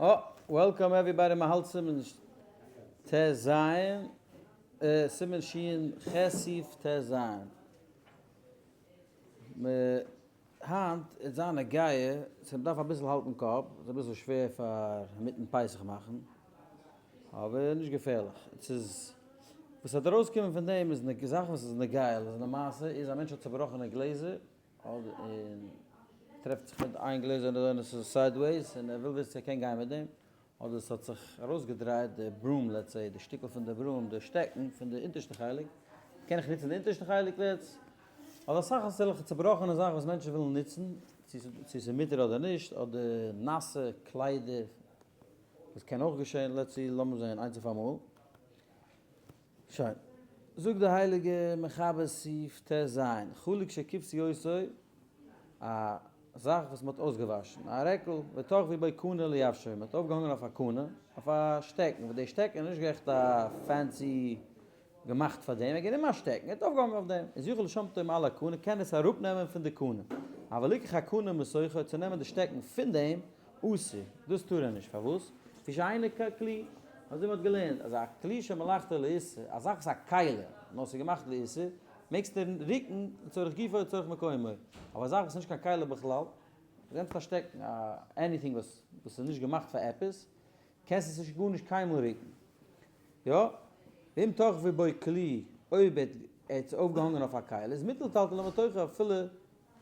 אה, welcome everybody, מ'האלט סימן ט ז, סימן ש ח סעיף ט ז. היינט איז זיין נגיעה, סאו מ'דארף אביסל האלטן קאפ, ס'איז אביסל שווער פאר אינמיטן פסח מאכן, אבער נישט געפערליך. ס'איז, וואס וועט ארויסקומען פון דעם איז זאכן וואס איז נוגע למעשה איז א מענטש האט צובראכענע גלעזער, אדער און טרעפט זיך מיט איין גלעזער און עס איז sideways און ער וויל וויסן צו ער קען גיין מיט דעם, אדער עס האט זיך ארויסגעדרייט די broom let's say די שטיקל פון די broom די שטעקן פון די אונטערשטע חלק, קען איך נוצן די אונטערשטע חלק let's? אדער אסאך אזעלכע צובראכענע זאכן וואס מענטשן ווילן נוצן, צו ס'איז מותר אדער נישט, אדער נאסע קליידער וואס קען אויך געשען, let's see לאמיר זען איינס אויף אמאל. שוין. זאגט די הייליגע מחבר סעיף ט ז, חלוק שכבסו אותו, א זאך וואס מען האט אויסגעוואשן, א רעקל, ותחבו בו קנה לייבשו, מען האט אויפגעהאנגען אויף א קנה, אויף א שטעקן, וואס די שטעקן איז נישט עכט א fancy געמאכט פאר דעם, ער האט גענומען א שטעקן, ער האט אויפגעהאנגען אויף דעם, איז יכול לשמטו מעל הקנה, קען עס אראפנעמען פון די קנה, אבל ליקח הקנה מתוכו, צו נעמען די שטעקן פון דעם, אסור, דאס טאר ער נישט, פארוואס? לפי שאינו כלי, אזוי מ'האט געלערנט אז א כלי שמלאכתו לאיסור, א זאך וואס א כלי, נאר ס'איז געמאכט לאיסור, מעגסטו רוקן לצורך גופו לצורך מקומו, אבער א זאך וואס איז נישט קיין כלי בכלל, דו נעמסט א שטעקן, א anything וואס וואס איז נישט געמאכט פאר עפעס, קענסט עס נישט גארנישט קיינמאל רוקן. יא, ואם תחבו בו כלי, אויב ער האט עס אויפגעהאנגען אויף א כלי, איז מותר לטלטלו מתוכו אפילו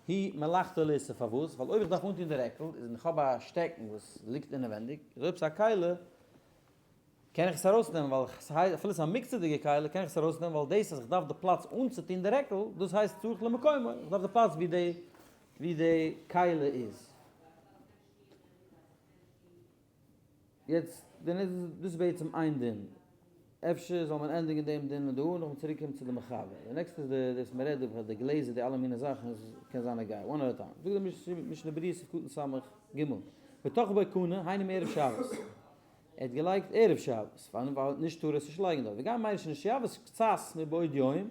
היא מלאכתו לאיסור, פארוואס? ווייל אויב איך דארף אנטון די רעקל, איז און איך האב א שטעקן וואס ליגט אינעווענדיג, איז אויב ס'איז א כלי, קען איך עס ארויסנעמען, ווייל ס'הייסט, אפילו ס'איז א מוקצה'דיגע כלי, קען איך עס ארויסנעמען, ווייל דאס אז איך דארף די פלאץ אנצוטון די רעקל, דאס הייסט צריך למקומו, איך דארף די פלאץ ווי די ווי די כלי איז. יעצט, דאס איז בעצם איין דין. אפשר זאל מען ענדיגן דעם דין דא און נאכדעם צוריק קומען צו די מחבר. די נעקסטע איז די דאס מען רעדט דא די גלעזער די אלע מיני זאכן איז קען זיין א גיי one at a time. זאגט די משנה ברורה סעיף קטן סמך ג ותחבו בו קנה היינו מערב שבת. ער האט געלייגט ערב שבת ווייל נישט טאר עס נישט לייגן דארט. וגם מיינו שנשבת קצת מבעוד יום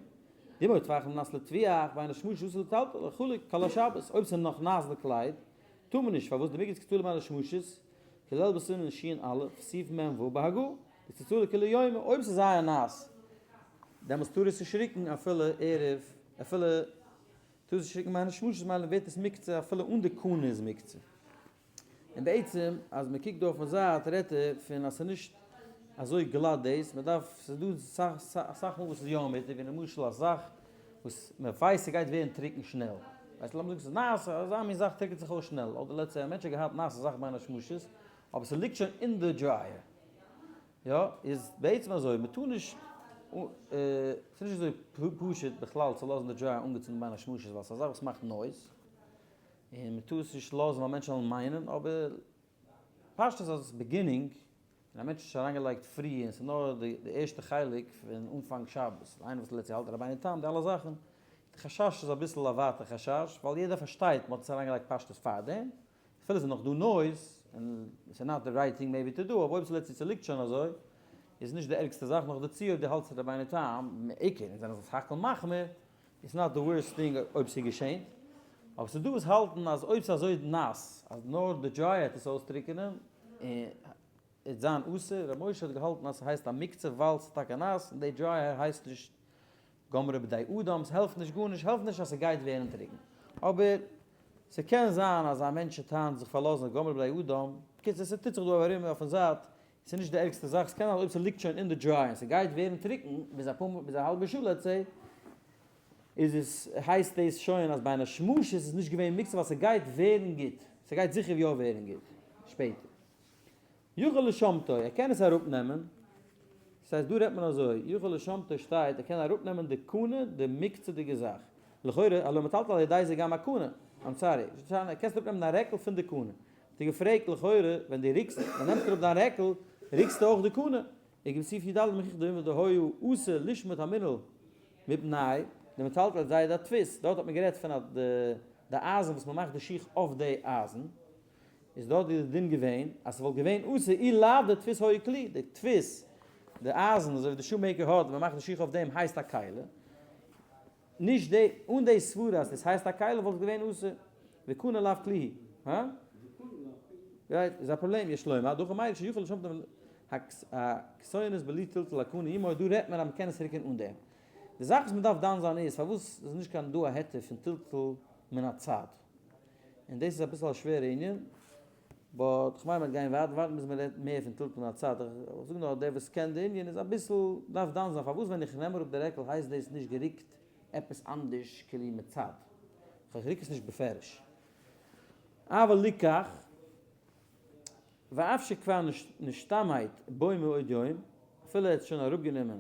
דאם היה טפח נאס לטפיח בין השמשות אסור לטלטל וכו' כל השבת. אויב ס'איז נאך נאס די קלייד טאר מען נישט פארוואס דמיגץ קצלה בין השמשות כולל בסימן שין א' סעיף מ ו בהגה די צלצול כולי יומא, אויב ס'איז זייער נאס דעמאלטס טאר עס נישט רוקן אפילו ערב, אפילו טאר עס נישט רוקן בין השמשות מילא ווערט עס מוקצה אפילו אן די קנה איז מוקצה. און בעצם אז מען קוקט דא אויפן זייט רעדט ער פון אז ס'איז נישט אזוי גלאט דאס, מען דארף, ס'איז דא אסאך מאל וואס איז יא מותר, ווי למשל א זאך וואס מען ווייסט ס'גייט ווערן טרוקן שנעל, ווייסט לאמיר זאגן ס'איז נאס, אזא מין זאך טרוקנט זיך אויס שנעל, אדער let's say א מענטש האט געהאט נאסע זאך בין השמשות, אבער ס'ליגט שוין אין די dryer, יא, איז בעצם אזוי, מ'טאר נישט, ס'איז נישט אזוי פשוט בכלל צו לאזן די dryer אנגעצינדן בין השמשות, ווייל ס'איז א זאך וואס מאכט noise, און מ'טאר עס נישט לאזן ווייל מענטשן וועלן מיינען, אבער פשטות אז עס beginning, און א מענטש האט נישט אריינגעלייגט פרי און ס'איז נאר די ערשטע חלק פון אנפאנג שבת, איינער וואס let's say האלט רבינו תם די אלע זאכן, די חשש איז אביסל א ווייטע חשש, ווייל יעדער פארשטייט מ'האט עס אריינגעלייגט פשטות פארדעם, אפילו ס'איז נאך דא noise, און ס'איז not the right thing maybe to do, אבער אויב ס'לעצט צו ס'ליגט שוין אזוי, איז נישט די ערגסטע זאך, נאך דערצו אויב דו האלטסט רבינו תם, מעיקר, און זענען זיך סך הכל מחמיר, איטס not the worst thing אויב ס'געשענט, אבער ס'איז דא וואס האלטן אז אויב ס'איז אזוי נאס אז נאר די dryer העט עס אויסטריקענען און עט זיין אסור, ר' משה האט געהאלטן אז ס'הייסט א מוקצה ווייל ס'איז טאקע נאס און די dryer הייסט נישט גמרה בידי אדם, ס'העלפט נישט גארנישט, העלפט נישט אז ס'גייט ווערן טרוקן, אבער ס'קען זיין אז א מענטש העט היינט זיך פארלאזן אויף גמרה בידי אדם, בקיצור ס'טוט זיך דא ארום אויפן זייט, ס'איז נישט די ערגסטע זאך, ס'קען זיין אויב ס'ליגט שוין אין די dryer און ס'גייט ווערן טרוקן ביז אפאר ביז א האלבע שעה let's say, איז עס הייסט דאס שוין אז בין השמשות איז נישט געווען מוקצה ווייל ס'גייט ווערן גוט, ס'גייט זיכער יא ווערן גוט שפעטער. יכול לשמטו, ער קען עס אראפנעמען, ס'הייסט דא רעדט מען אזוי, יכול לשמטו שטייט ער קען אראפנעמען די קנה די מוקצה'דיגע זאך, לכאורה הלא מטלטל על ידי זה גם הקנה, I'm sorry, קענסט אראפנעמען דיין רעקל פון די קנה, האט ער געפרעגט, לכאורה ווען דו ריקסט, ווען נעמסט אראפ דיין רעקל, ריקסטו אויך די קנה? איך גיב סעיף י ד מוכיח דהוי דהוי אסור לשמוט המנעול מפני דמטלטל על ידי הדפוס, דארט האט מען גערעדט פון די אייזן וואס מען מאכט די שיך אויף די אייזן, איז דארט די דין געווען אז ס'וואלט געווען אסור אי לאו דדפוס היה כלי, די דפוס, די אייזן אזוי ווי די shoemaker האט ווען מען מאכט די שיך אויף דעם הייסט א כלי. נישט די, אן די סברה אז דאס הייסט א כלי וואלט עס געווען אסור, וקנה לאו כלי הוא. הא? right, איז א פראבלעם, יש לומר, דהכא מיירי שיכול לשמטם הכתונת בלי טלטול הקנה עמו, דא רעדט מען אז מ'קען עס רוקן אן דעם. די זאך וואס מ'דארף דן זיין איז פארוואס איז נישט קיין דא א היתר פון טלטול מן הצד. און דאס איז אביסל א שווערע ענין, but כ'מיין מ'וועט גיין ווייטער ווארטן ביז מ'רעדט מער פון טלטול מן הצד, איך זאג נאר דער וואס קען די ענין איז אביסל דארף דן זיין פארוואס ווען איך נעם אראפ די רעקל הייסט דאס נישט גערוקט עפעס אנדערש כאילו מצד, כ'רוק עס נישט בפירוש. אבל ליקח, ואף שכבר נשתמט בו מעוד יום, אפילו ער האט עס שוין אראפגענומען,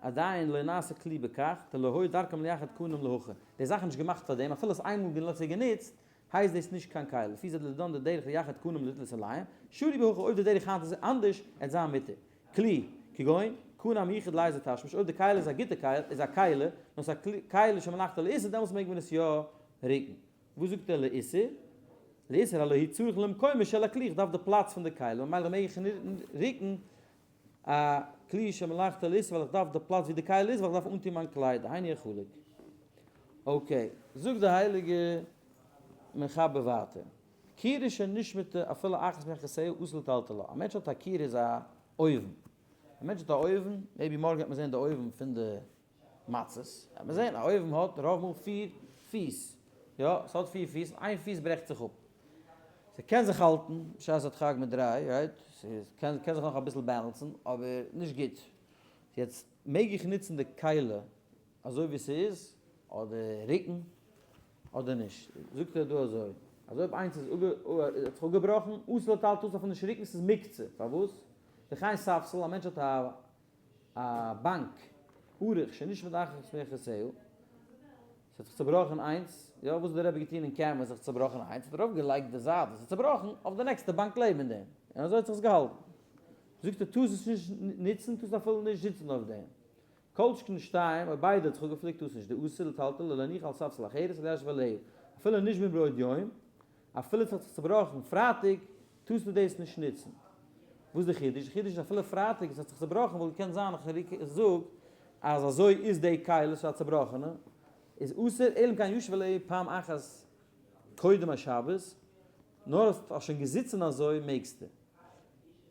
עדיין לא נעשה כלי בכך, דלא היה דרכם ליחד קנים להכי. די זאך איז נישט געמאכט פאר דעם, אפילו עס איינמאל גענוצט גענוצט, הייסט דאס נישט קיין כלי, לפי זה דלדון די דרך ליחד קנים לטלטול עליהם, שרי בהכי אויב די דרך היינט איז אנדערש, עט זיין מותר. כלי, כגון, קנה המיוחד לאיזה תשמיש, אויב די כלי איז א גוטע כלי, איז א כלי, נאר ס'איז א כלי שמלאכתו לאיסור, דעמאלטס מעג מען עס יא רוקן. וואס זאגט ער לאיסור? לאיסור הלא הוא צריך למקומו של הכלי, איך דארף די פלאץ פון די כלי, ממילא מעג איך רוקן א כלי שמלאכתו לאיסור ווייל איך דארף די פלאץ ווי די כלי איז ווייל איך דארף אנטון מיין קלייד, היינו החלוק. okay, זאגט די הייליגע מחבר ווייטער, כירה שנשמטה אפילו אחת מיחותיה אסור לטלטלה, א מענטש האט א כירה איז א אויוון, א מענטש האט א אויוון, maybe מארגן וועט מען זען די אויוון פון די מצות, וועט מען זען א אויוון האט רוב מאל פיר פיס, יא, ס'האט פיר פיס, איין פיס ברעכט זיך אפ, ס'קען זיך האלטן בשעת הדחק מיט דריי, right? ס'קען זיך נאך אביסל balance ן, אבער נישט גוט. יעצט, מעג איך נוצן די כלי אזוי ווי ס'איז, אדער רוקן, אדער נישט? זאגט ער דא אזוי, אז אויב איינס איז האט זיך אפגעבראכן, אסור לטלטלה טארסט אפילו נישט רוקן, ס'איז מוקצה. פארוואס? וכן ספסל, א מענטש האט א א באנק, ארוך שנשמט אחת מיחותיה, ס'האט זיך צובראכן איינס, יא וואס האט דער רבי געטון אין קעמפ ווען ס'האט זיך צובראכן איינס, האט ער ארויף געלייגט די זייט וואס איז צובראכן אויף די נעקסטע באנק לעבן דעם, און אזוי האט זיך עס געהאלטן. זאגט ער טארסט עס נישט נוצן, טארסט אפילו נישט זיצן אויף דעם. כל שכן שתיים, אויב ביידע האט זיך אפגעפליקט טארסט נישט, דאסור לטלטלה ולהניח על ספסל אחרת ולישב עליה, אפילו נישט מבעוד יום, אפילו ס'האט זיך צובראכן פרייטאג, טארסטו דאס נישט נוצן. וואס איז די חידוש? די חידוש איז אפילו פרייטאג עס האט זיך צובראכן וואלט געקענט זיין איך זאג אז אזוי איז די כלי ס'איז א צובראכענע איז אסור אלא אם כן ישב עליה פעם אחת קודם השבת נאר האסט שוין געזיצן אזוי מעגסטו.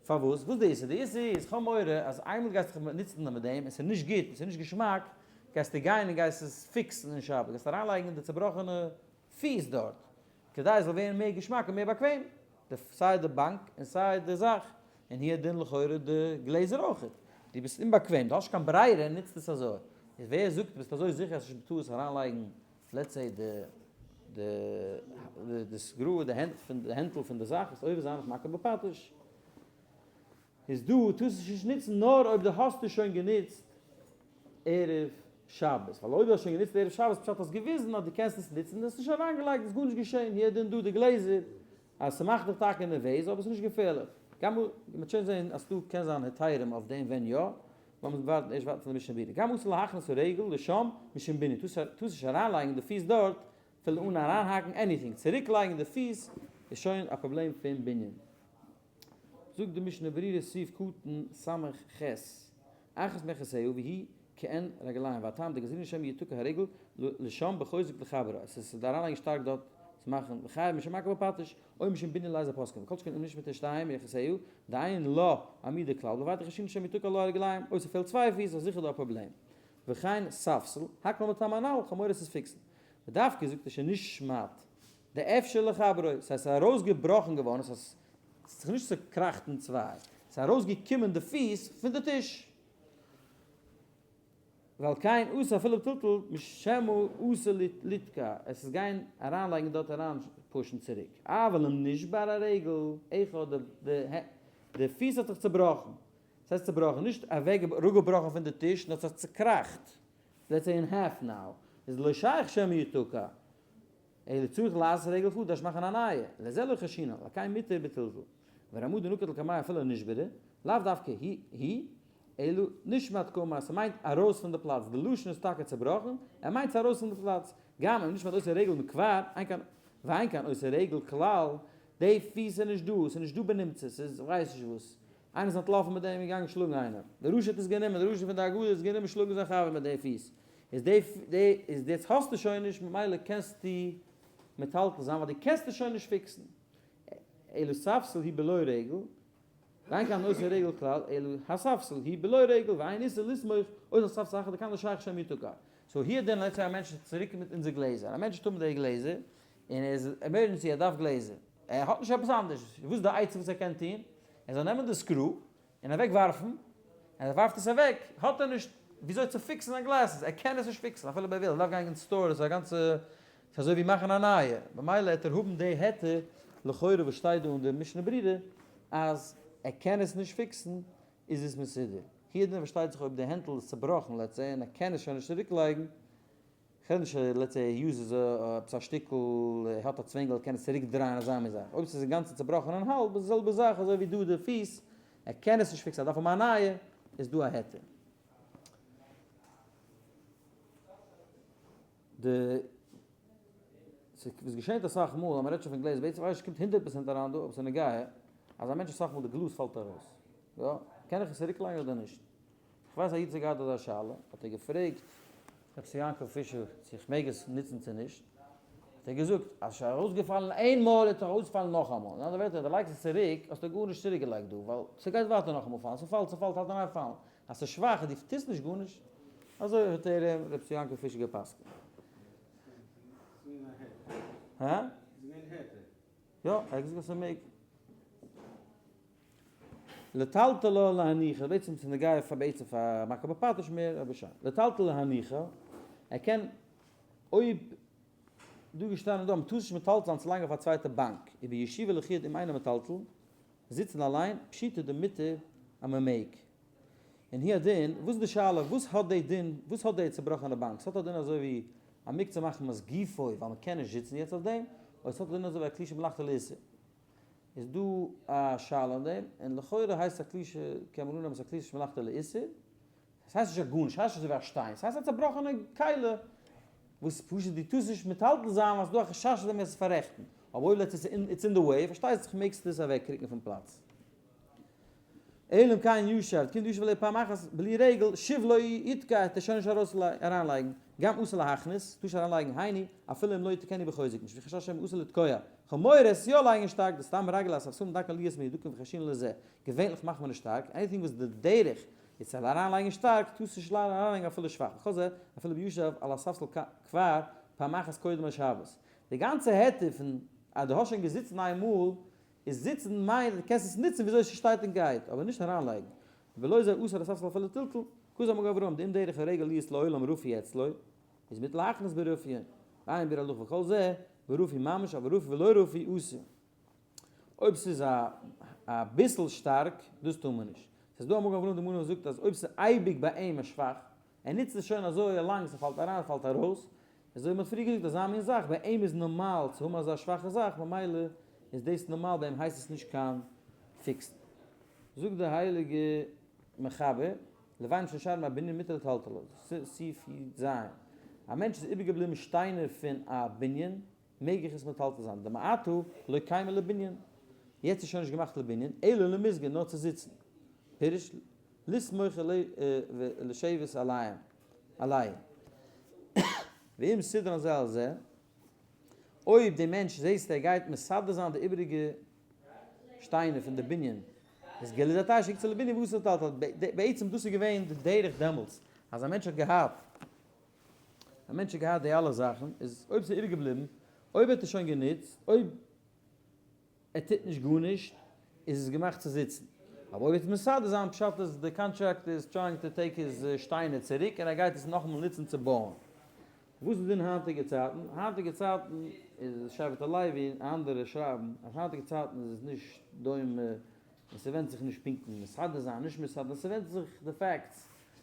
פארוואס? וואס די איסור? די איסור איז כ'האב מורא אז איינמאל גייסט דיך נוצן מיט דעם און ס'איז נישט גוט און ס'איז נישט געשמאק גייסטו גיין און גייסט עס fix ן אין שבת גייסט אריינלייגן די צובראכענע פיס דארט כדי עס זאל ווערן מער געשמאק און מער באקוועם, די סיי די באנק און סיי די זאך, און הוא הדין לכאורה די גלעזער אויכעט, דו ביסט אומבאקוועם, דו האסט נישט קיין ברירה און נוצט עס אזוי, איז ווער זאגט ביסט אזוי זיכער אז ס'נישט בטעות אריינלייגן let's say די די די screw די הענט פון די הענטל פון די זאך וועסט עובר זיין אויף מכה בפטיש. איז דא טארסט עס נישט נוצן נאר אויב דו האסט עס שוין גענוצט ערב שבת, ווייל אויב דו האסט שוין גענוצט ערב שבת פשט האסט געוויזן אז דו קענסט עס נוצן און האסט נישט אריינגעלייגט איז גארנישט געשען, הוא הדין דא די גלעזער אז ס'מאכט דיך טאקע נערוועז אבער ס'נישט געפערליך. גם מ'וועט שוין זען אז ס'דא קען זיין היתרים אויף דעם ווען יא, לאמיר ווארטן ערשט ווארטן פון די משנה ברורה. גם אסור להכניס הרגל לשם משום בנין, טארסט נישט אריינלייגן די פיס דארט אפילו אן אריינהאקן anything, צוריקלייגן די פיס איז שוין א פראבלעם פון בנין. זאגט די משנה ברורה סעיף קטן סמך ח, אחת מיחותיה והיא כעין רגליים והטעם דגזרינן שמא יתקע הרגל לשם בחוזק לחברה, עס איז די אריינלייגן שטארק דארט צו מאכן וחייב משום מכה בפטיש, או משום בנין לאיזה פוסקים, וכל שכן אם נשמטו שתיים מיחותיה דאין לה עמידה כלל בוודאי חיישינן שמא יתקע לה הרגליים, אויב ס'פעלט צוויי פיס איז זיכער דא א פראבלעם. וכן ספסל, הכל מטעם הנ"ל, כ'האב מורא עס איז fix ן. ודווקא זאגט ער שנשמט דאפשר לחברו, ס'הייסט ס'איז ארויסגעבראכן געווארן, ס'הייסט ס'האט זיך נישט צוקראכט אין צוויי, ס'איז ארויסגעקומען די פיס פון די טיש. ועל כן אסור אפילו בטלטול משמא אסור לתקוע, עס איז גיין אריינלייגן דארט אריין push ן צוריק, אבל אם נשבר הרגל אחד די פיס האט זיך צובראכן, ס'הייסט צובראכן, נישט אוועק אראפגעבראכן פון די טיש, נאר ס'האט צוקראכט, let's say in half now, איז לא שייך שמא יתקע, אלא צריך לעשות רגל חדש מאכן א נייע, לזה לא חיישינן, ועל כן מותר בטלטול. ורמ"א דנקט לקמיה אפילו נשברה, לאו דווקא היא, אלא נשמט קאמר, ס'מיינט ארויס פון די פלאץ, די לשון איז טאקע צובראכן, ער מיינט ס'ארויס פון די פלאץ, גם אם נשמט אותה רגל מכבר, אין כאן, ואין כאן אותה רגל כלל, די פיס איז נישט דא, ס'איז נישט דא בנמצא, ס'איז כ'ווייס נישט וואס, איינער איז אנטלאפן מיט דעם און געגאנגען שלאגן איינעם, דער רשע האט עס גענומען, דער רשע פון די הגדה האט עס גענומען שלאגן זיין חבר מיט די פיס, איז די די איז דאס האסטו שוין נישט ממילא קענסטו מטלטל זיין ווייל דו קענסט עס שוין נישט fix ן. אלא ספסל הוא בלא רגל, ואין כאן נושא רגל כלל, אלא הספסל הוא בלא רגל, ואין איסור לסמוך עוד על ספסל אחר דכאן לא שייך שמא יתקע. so הוא הדין let's say א מענטש איז צוריק מיט אונזער גלעזער, א מענטש האט אן די גלעזער, און ער איז emergency ער דארף גלעזער, ער האט נישט עפעס אנדערש, וואס איז די עצה וואס ער קען טון? ער זאל נעמען די screw און אוועק ווארפן, און ער ווארפט עס אוועק האט ער נישט וויאזוי צו fix ן זיין glasses, ער קען עס נישט fix ן אפילו אויב ער וויל, ער דארף גיין אין store, עס איז א גאנצע, עס איז אזוי ווי מאכן א נייע, במילא העט ער האבן די היתר לכאורה וואס שטייט דא אין די משנה ברורה אז ער קען עס נישט fix ן איז עס מסודר. הוא הדין פארשטייט זיך אויב די הענטל איז צובראכן let's say און ער קען עס שוין נישט צוריק לייגן, כ'רעד נישט let's say ער use ט עפעס א שטיקל, ער האט א צווענגל ער קען עס צוריק דרייען אזא מין זאך, אויב ס'איז אינגאנצן צובראכן אין האלב איז די זעלבע זאך אזוי ווי דא די פיס, ער קען עס נישט fix ן ער דארף האבן א נייע, איז דא א היתר. די ס'איז געשענט אסאך מאל אז מ'רעדט שוין פון גלעזער, בעצם ווייס איך נישט קומט 100% אריין דא אבער ס'איז נוגע אז א מענטש אסאך מאל די גלאז פאלט ארויס, יא? קען איך עס צוריק לייגן אדער נישט? איך ווייס א איד האט געהאט אזא שאלה, האט ער געפרעגט ר' יעקב פישער צו איך מעג עס נוצן צו נישט, האט ער געזאגט אז ס'איז ארויסגעפאלן איין מאל וועט עס ארויספאלן נאכאמאל, אין אנדערע ווערטער אז דו לייגסט עס צוריק האסטו גארנישט צוריק געלייגט דא, ווייל ס'גייט ווייטער נאכאמאל פאלן, ס'פאלט ס'פאלט האלט אין איין פאלן, אז ס'איז שוואך און דו טוסט נישט גארנישט, אזוי האט ער אים ר' יעקב פישער גע'פסק'נט. הא? יא, ער האט געזאגט אז ס'מעג. לטלטלה להניחה, בעצם ס'איז נוגע פאר בעצם פאר מכה בפטיש מער, אבער שוין. לטלטלה להניחה, ער קען אויב דא געשטאנען דא, מ'טאר נישט מטלטל זיין צו לאנג אויף א צווייטע באנק, ובישיבה לחוד אם אינו מטלטל, זיצן אליין, פשיטא דמותר אז מ'מעג. און הוא הדין, וואס איז די שאלה, וואס האט די דין, וואס האט די צובראכענע באנק, ס'האט א דין אזוי ווי א מוקצה מחמת גופו ווייל מ'קען נישט זיצן יעצט אויף דעם, אדער ס'האט א דין אזוי ווי א כלי שמלאכתו לאיסור. איז דא א שאלה אין דעם, און לכאורה הייסט א כלי ש, קען מען אננעמען ס'איז א כלי שמלאכתו לאיסור, ס'הייסט נישט א גארנישט, ס'הייסט נישט אזוי ווי א שטיין, ס'הייסט א צובראכענע כלי וואס פשוט דו טארסט נישט מטלטל זיין ווייל ס'איז דא א חשש אז דו וועסט עס פאררעכטן, אבער אויב let's say it's in the way פארשטייט זיך מעגסטו עס אוועקרוקן פון פלאץ. אלא אם כן ישב, קומט ישב עליה פעם אחת בלי רגל, שוב לא יתקע, העט ער שוין נישט ארויס אריינלייגן, גם אסור להכניס, טאר נישט אריינלייגן היינו, אפילו אם לא יתקנו בחוזק, משום חשש שמא אסור לתקוע, כ'האב מורא עס יא לייגן שטארק, דסתם רגלי הספסלים דרכן להיות מהודקין וחיישינן לזה, געווענליך מאכט מען נישט שטארק, anything וואס די דרך איז צו אריינלייגן שטארק, טארסט נישט אריינלייגן אפילו שוואך, וכל זה אפילו בישב על הספסל כבר פעם אחת קודם השבת. די גאנצע היתר פון אז דו האסט שוין געזיצן איין מאל איז זיצן מיינט דו קענסט עס נוצן וויאזוי ס'שטייט און גייט, אבער נישט אריינלייגן. ולא זה אסור הספסל אפילו טלטול, כזה מגן אברהם, דאם דרך הרגל להיות לעולם רפוי אצלו, איז מותר להכניס ברפיון, ועיין ביאור הלכה וכל זה, ברפוי ממש, אבל רפוי ולא רפוי אסור. אויב ס'איז א אביסל שטארק, דאס טאר מען נישט. ס'איז דא א מגן אברהם די מנהל זאגט אז אויב ס'איז אייביג ביי אים א שוואך, ער נוצט עס שוין אזוי לאנג, ס'פאלט אריין ס'פאלט ארויס, אזוי ווי מ'האט פריער געזאגט אזא מין זאך, ביי אים איז נארמאל צו האבן אזא שוואכע זאך, ממילא איז דאס נארמאל, ביי אים הייסט עס נישט קיין fix ן. זאגט דער הייליגער מחבר, לבנים שנשארו מהבנין מותר לטלטלן, סעיף י ז, א מענטש איז איבערגעבליבן שטיינער פון א בנין, מעג איך עס מטלטל זיין, דמעתה לא קיימא לבנין, יעצט איז שוין נישט געמאכט לבנין, אלא למזגא, נאר צו זיצן, פירוש, לסמוך ולשבת עליהם, עליהם. ואם סידרן זה על זה, אויב די מענטש זעסט ער גייט מסדר זיין די איבעריגע שטיינער פון די בנין, איז גילוי דעתי' שהוקצה לבנין ואסור לטלטל, בעצם דאס איז געווען די דרך דעמאלטס, אז א מענטש האט געהאט, א מענטש האט געהאט די אלע זאכן, איז אויב ס'איז איבערגעבליבן, אויב האט ער שוין גענוצט, אויב. ער טוט נישט גארנישט, איז עס געמאכט צו זיצן. אבער אויב ער טוט מסדר זיין, פשט איז די contractor איז trying to take his שטיינער צוריק און ער גייט עס נאכאמאל נוצן צו בויען. וואס איז אין היינטיגע צייטן? היינטיגע צייטן איז שבט הלוי און אנדערע שרייבן אז היינטיגע צייטן איז עס נישט דומה און ס'ווענדט זיך נישט פונקט אין מסדר זיין נישט מסדר, ס'ווענדט זיך די facts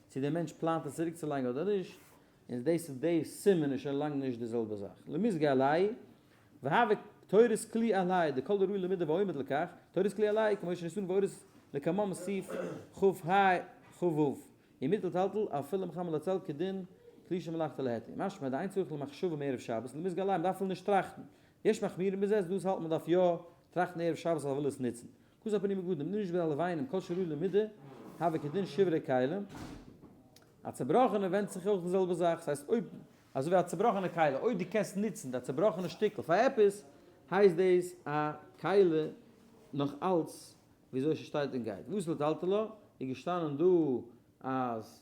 צו דער מענטש פלאנט עס צוריקצולייגן אדער נישט, און דאס איז די סימן איז שוין לאנג נישט די זעלבע זאך. למזגא עלי' והוה תורת כלי עלי, דכל דראי למידה ועומד לכך, תורת כלי עלי, כמו שניסן ואורז לקמם סעיף כ ה כ ו, ומוטל טלטל אפילו מחמל לצל כדין כלי שמלאכתו להיתר, משמע דאין צריך למחשבה מערב שבת, למזגא עלי, מ'דארף אפילו נישט טראכטן, יש מחמירים בזה, ס'דא וואס האלטן מ'דארף יא טראכטן ערב שבת אז מ'וויל עס נוצן. כוס הפנים מגדים, נישט ביי לבנים, כל שראוי למידה, הוה כדין שברי כלים. א צעבראכענע ווענדט זיך אויך די זעלבע זאך, ס'הייסט אויב, אזוי ווי א צעבראכענע כלי, אויב דו קענסט נוצן די צעבראכענע שטיקל פאר עפעס, הייסט דאס א כלי. נאך אלץ וויאזוי ס'שטייט און גייט. וואס לטלטלה איז געשטאנען דא אז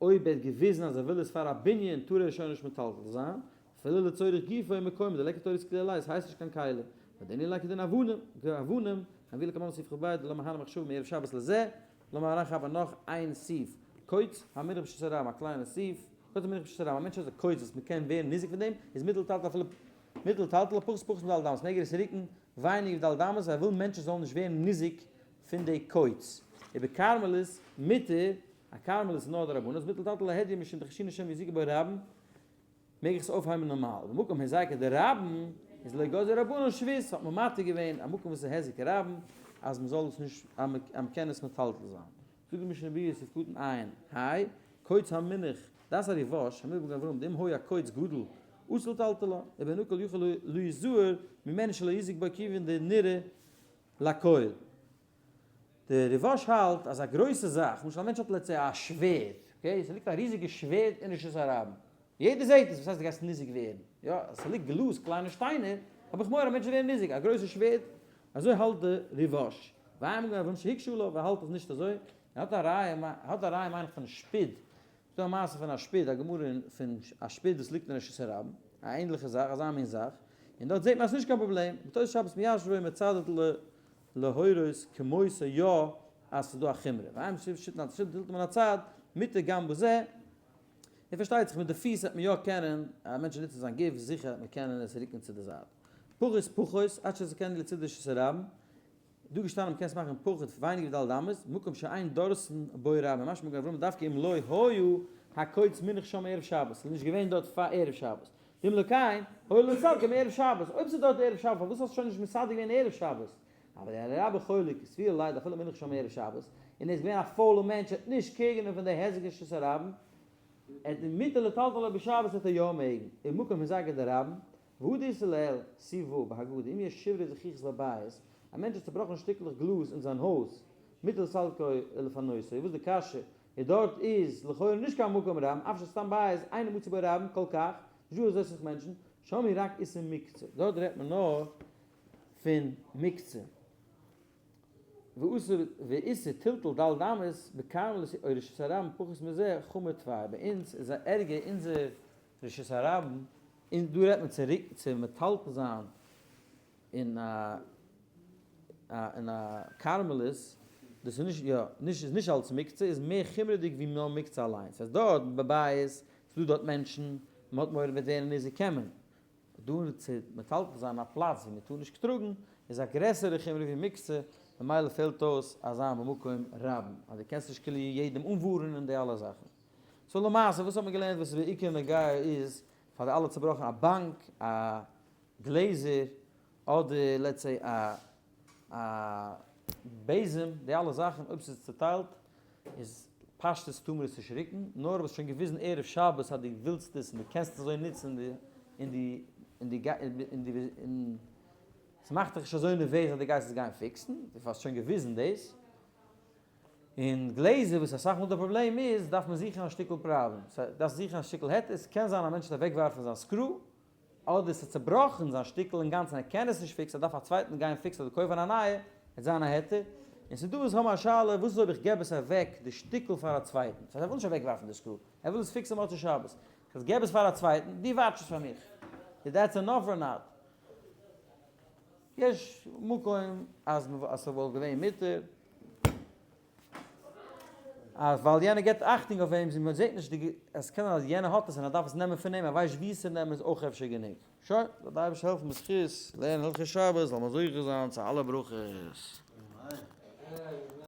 אויב ער האט געוויזן אז ער וויל עס פאר א בנין טאר ער שוין נישט מטלטל זיין, אפילו לצורך גופו ומקומו, דליכא תורת כלי עלי, עס הייסט נישט קיין כלי, ודין אלי כדין אבנים, אבנים, הביא לקמן סעיף כב, דלא מהנה מחשבה מערב שבת לזה, לאמיר אריינכאפן נאך איין סעיף, קוץ המונח ברשות הרבים, א קליינע סעיף, קוץ המונח ברשות הרבים, א מענטש האט א קוץ וואס מען קען ווערן ניזוק פון דעם, איז מוטל לטלטל אפילו מוטל לטלטל פחות פחות מד' אמות, מעג ער עס רוקן ווייניגער ווי ד' אמות, ער וויל מענטשן זאלן נישט ווערן ניזוק פון די קוץ. ובכרמלית מותר, א כרמלית איז נאר דרבנן, איז מוטל לטלטל להדיא משום דחיישינן שמא יזיקו בו רבים, מעג איך עס אויפהייבן נארמאל. במקום היזקא דרבים איז לא גזרו רבנן שבות, האט מען מתיר געווען א מקום וואס איז היזק רבים אז מען זאל עס נישט אז מען קען עס מטלטל זיין. זאגט די משנה ברורה סעיף קטן עיין ה, קוץ המונח, דעת הריב"ש, המובא במגן אברהם, דאם היה קוץ גדול, אסור לטלטלו, ובנקל יכול ליזהר ממנו שלא יזיק בו כיוון דנראה לכל. די ריב"ש האלט אז א גרויסע זאך, למשל א מענטש האט let's say א שווערד, okay, ס'ליגט א ריזיגע שווערד אין רשות הרבים, יעדער זעט עס, וואס הייסט דו גייסט ניזוק ווערן? יא, ס'ליגט גלאז, קליינע שטיינער, האב איך מורא א מענטש זאל ווערן ניזוק, א גרויסע שווערד, אזוי האלט די ריב"ש. ועיין מגן אברהם שהקשו עליו, ער האלט אז נישט אזוי, ער האט א ראיה, ער האט א ראיה מיין איך פון שפיד, ס'דא א מעשה פון א שפיד, א גמרא פון א שפיד וואס ליגט אין רשות הרבים, א ענדליכע זאך, אזא מין זאך, און דארט זעט מען אז ס'נישט קיין פראבלעם, בתוס' שבת מיישב ומצדד ל להורות כמותו יא אז ס'איז דא א חומרא, ואין שיטה נאט שיטה דילתא מן הצד, מותר גם בזה, און פארשטייט זיך מיט די פיס וועט מען יא קענען, א מענטש וועט נוצן זיין גוף זיכער וועט מען קענען עס רוקן צו די זייט. פחות פחות, עד שזקן לצידו של הרבים, דא געשטאנען מ'קען עס מאכן פחות ווייניגער ווי ד' אמות, מקום שאין דורסן בו רבים, משמע מגן אברהם דווקא אם לא היה הקוץ מונח שם ערב שבת, ס'איז נישט געווען דארט פאר ערב שבת, ואם לא כן, הואיל לסלקו מערב שבת, אויב ס'איז דארט ערב שבת פארוואס האסטו שוין נישט מסדר געווען ערב שבת? אבל דער רבי חולק סבירא ליה דאפילו מונח שם ערב שבת, און ער איז געווען א פוילע מענטש ער האט נישט care גענומען פון די היזק רשות הרבים, ער האט מותר לטלטלו בשבת וועט ער יא מעגן, ומקום היזקא דרבים, והא דאיתא לעיל, סעיף ו' בהגדה, אם יש שברי זכוכית בבית, א מענטש האט צובראכן שטיקלעך גלאז אין זיין הויז, מותר לסלקו ולפנותו, וואס די קשיא איז דארט איז לכאורה נישט קיין מקום רבים, אף שסתם בית אינו מצוי בו רבים כל כך, נישט דא אזוי סאך מענטשן, שם הוא רק איסור מוקצה, דארט רעדט מען נאר פון מוקצה. ואיסור טלטול ד' אמות בכרמלית או רשות הרבים פחות מזה חמור טפי, ביי אונז איז ערגער אונזער רשות הרבים, און דא רעדט מען צו רוקן צו מטלטל זיין אין א אין א כרמלית, דאס איז נישט יא נישט איז נישט אלץ מוקצה איז מער חומרה'דיג ווי נאר מוקצה אליינס, ס'הייסט דארט בבית ס'איז דא דארט מענטשן מ'האט מורא מ'וועט ווערן ניזוק קען מען, דא צו מטלטל זיין א פלאץ ווי מ'טאר נישט טראגן איז א גרעסערע חומרא ווי מוקצה, ממילא פעלט אויס אזא במקום רבים אז דו קענסט נישט כאילו יעדעם אנווארענען די אלע זאכן. so למעשה וואס האט מען געלערנט וואס איז בעיקר נוגע איז פאר די אלע צובראכן א באנק, א גלעזער, אדער let's say א א בעזעם, די אלע זאכן אויב ס'איז צוטיילט איז פשטות טאר מען עס נישט רוקן, נאר אויב האסט שוין געוויזן ערב שבת אז דו ווילסט עס און דו קענסט עס אזוי נוצן און דו און דו און דו און ס'מאכט דיך נישט אזוי נערוועז אז דו גייסט עס גיין fix ן, דו האסט שוין געוויזן דאס. און גלעזער וואס אסאך מאל די פראבלעם איז דארף מען זוכן א שטיקל פראבלעם, סא דארפסט זוכן א שטיקל היתר, ס'קען זיין א מענטש וועט אוועקווארפן זיין screw, אדער ס'איז צובראכן זיין שטיקל אינגאנצן ער קען עס נישט fix ן ער דארף א צווייטן גיין fix ן אדער קויפן א נייע, וועט זיין א היתר, און ס'איז דא וואס האבן א שאלה וואס איז אויב איך געב עס אוועק די שטיקל פאר א צווייטן, ס'הייסט ער וויל נישט אוועקווארפן די screw, ער וויל עס fix ן מוצאי שבת, איך געב עס פאר א צווייטן, דו וואטש עס פאר מיך, איז that's enough or not? יש מקום אז ס'וואלט געווען מותר. אז ווייל יענער געבט אכטונג אויף אים, מען זעט נישט די, עס קען זיין אז יענער האט עס און ער דארף עס נעמען פון אים, ער ווייסט וואו עס צו נעמען איז אויך אפשר גענוג. שוין, זאל די אייבערשטער העלפן בזכות לערנען הלכות שבת זאל מען זוכה זיין צו אלע ברכות.